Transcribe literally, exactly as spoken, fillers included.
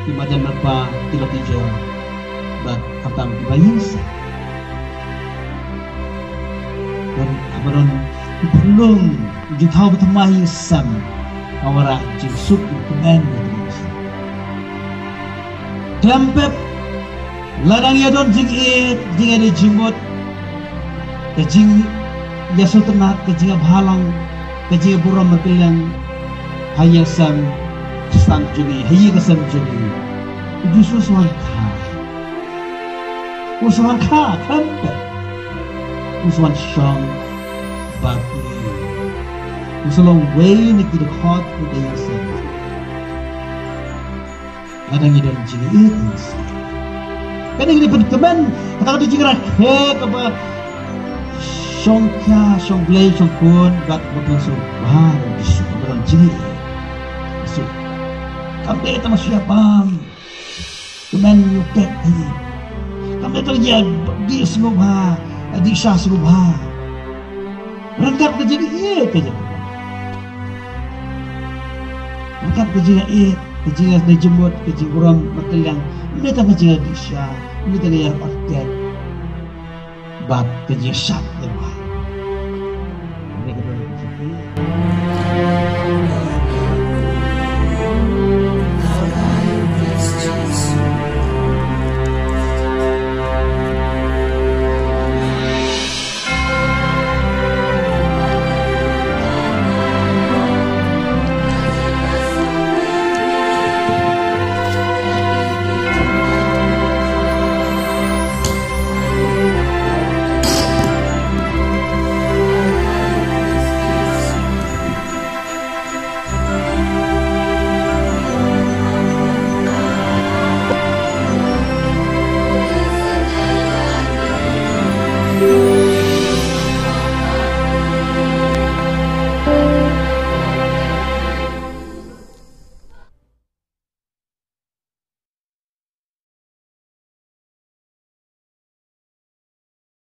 ki madan mapa, ki lok ki jor, bad khamtam kiba ïeng sem. Don, haba don ki pynlong jingthaw ba thymmai ïeng sem, ka wanrah jingsuk jingkmen ïa ki ïeng sem. Khlem pep, lada ngi ïa don jingïeit, jingïadei jingmut, ka jingïasngewtynnat, ka jingïabha lang, ka jingïaburom markylliang ha ïing sem, ha stan jong ngi, ha ïing ka sem jong ngi. U Jisu u sa wan kha. U sa wan kha, khlem pep. U sa wan shong bad ngi. U sa long uwei na ki dkhot ka ïing sem. Lada ngi don jingïeit ïeng sem. Kane ka dei pynkmen, kata ka dei jingrakhe kaba shongkhia, shongblei, shongkun, bad kaba pynsngewbha ïa u Jisu, kaba don jingïeit. Jisu. Kam dei tang shu ïabam. Kmen ïa u pep hi. Kam dei tang ïa dih sngewbha, dih sha sngewbha. Ryngkat ka jingïeit ka jong. Ryngkat ka jingïeit, ka jingïadei jingmut, ka jingburom markylliang. Ym dei tang ka jingïadih sha, ym dei tang ka jingïarap artet. Bad ka jingïashad ïa u ha.